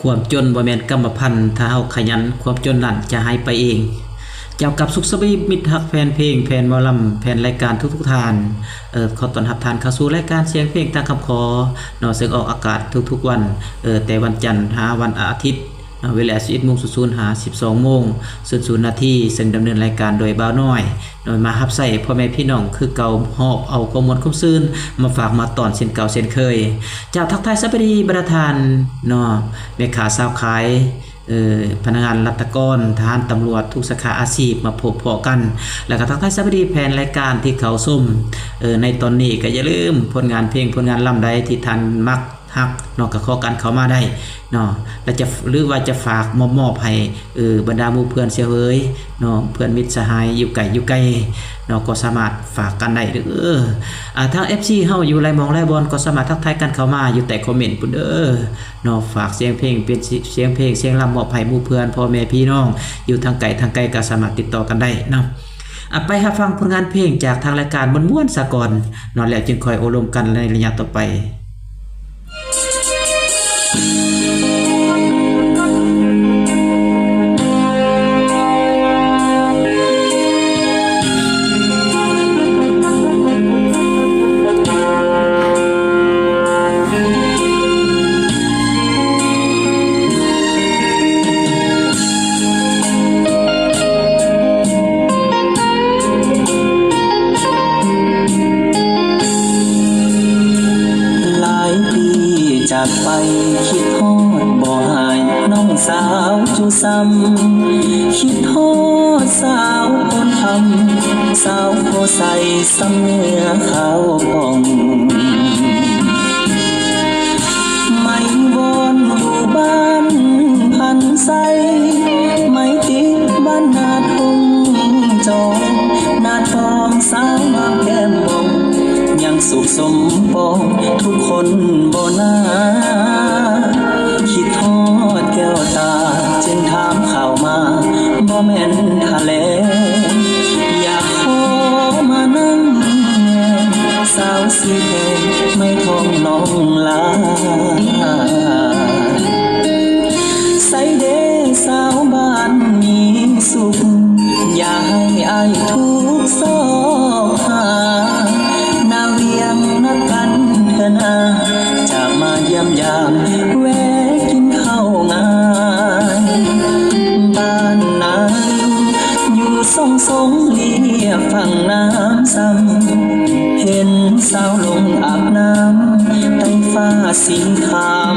ຄວາມຈົນບໍ່ແມ່ນກຳມະພັນ, ຖ້າເຮົາຂະຫຍັນ, ຄວາມຈົນນັ້ນຈະຫາຍໄປເອງ. ເຈົ້າ ກັບສຸກສະບາຍດີ ມິດຮັກແຟນເພງ, ແຟນໝໍລຳ, ແຟນລາຍການທຸກໆທ່ານ. ເອີ ຂໍຕ້ອນຮັບທ່ານເຂົ້າສູ່ລາຍການສຽງເພງຕາມຄຳຂໍເນາະ, ເຊິ່ງອອກອາກາດທຸກໆວັນ, ເອີ ແຕ່ວັນຈັນຫາວັນອາທິດເນາະ, ເວລາສິບເອັດໂມງສູນສູນຫາສິບສອງໂມງສູນສູນນາທີ, ເຊິ່ງດຳເນີນລາຍການໂດຍບ່າວນ້ອຍ ໂດຍມາຮັບໃຊ້ພໍ່ແມ່ພີ່ນ້ອງຄືເກົ່າ, ຫອບເອົາຄວາມມ່ວນຄວາມຊື່ນມາຝາກມາຕ້ອນເຊັ່ນເກົ່າເຊັ່ນເຄີຍ. ເຈົ້າ ທັກທາຍສະບາຍດີບັນດາທ່ານເນາະ, ແມ່ຄ້າຊາວຂາຍ, ເອີ ພະນັກງານລັດຖະກອນ, ທະຫານ, ຕຳຫຼວດ, ທຸກສາຂາອາຊີບມາພົບພໍ້ກັນ. ແລ້ວກໍທັກທາຍສະບາຍດີແຟນລາຍການທີ່ເຂົ້າຊົມ, ເອີ ໃນຕອນນີ້ກໍຢ່າລືມຜົນງານເພງ, ຜົນງານລຳໃດທີ່ທ່ານມັກ ຮັກເນາະ, ກໍຂໍກັນເຂົ້າມາໄດ້ເນາະ, ແລະ ຈະ ຫຼືວ່າຈະຝາກມອບໆໃຫ້ ເອີ ບັນດາໝູ່ເພື່ອນເຊວເຮີຍເນາະ, ເພື່ອນມິດສະຫາຍຢູ່ໃກ້ຢູ່ໄກເນາະ, ກໍສາມາດຝາກກັນໄດ້ເດີ. ອາ ທາງເອັຟຊີເຮົາຢູ່ຫຼາຍໝ່ອງຫຼາຍບ່ອນ ກໍສາມາດທັກທາຍກັນເຂົ້າມາຢູ່ໃຕ້ຄອມເມັນພຸ້ນເດີເນາະ, ຝາກສຽງເພງ ເປັນສ- ສຽງເພງສຽງລຳມອບໃຫ້ໝູ່ເພື່ອນ ພໍ່ແມ່ພີ່ນ້ອງຢູ່ທາງໄກທາງໄກ ກໍສາມາດຕິດຕໍ່ກັນໄດ້ເນາະ. ອາ ໄປຮັບຟັງຜົນງານເພງຈາກທາງລາຍການມ່ວນໆສາກ່ອນເນາະ, ແລ້ວຈຶ່ງຄ່ອຍໂອ້ລົມກັນໃນໄລຍະຕໍ່ໄປ. ຫຼາຍປີຈາກໄປ ຄິດຮອດບໍ່ຫາຍນ້ອງສາວຈຸສ່ຳ, ຄິດຮອດສາວໂພນຄຳ, ສາວໂພໄຊ ສ່ຳເນື້ອຂາວຜ່ອງ. ໄມ້ວອນຢູ່ບ້ານພັນໄຊ, ໄມ້ຕິດບ້ານນາທົ່ງຈອງ, ນາທອງສາວງາມແກ້ມບອງ, ຍັງສຸກສົມປອງທຸກຄົນບໍ່ນາ. ຄິດຮອດແກ້ວຕາຈຶ່ງຖາມຂ່າວມາ, ບໍ່ແມ່ນຖະແຫຼງ ຢາກຂໍມານຳແດ່ ສາວສີແດງ ໄມ້ທອງນ້ອງຫຼາ. ໃສເດສາວບ້ານມີສຸກ ຢ່າໃຫ້ອ້າຍທຸກຊອກຫາ, ໜ້າວຽງນັດກັນເທື່ອໜ້າ ຈະມາຢ້ຽມຢາມແວະກິນເຂົ້າງາຍ. ບ້ານນາຢູ່ຊົງຊົງລຽບຝັ່ງນ້ຳຊຳ, ເຫັນສາວລົງອາບນ້ຳໃຕ້ຟ້າສີຄາມ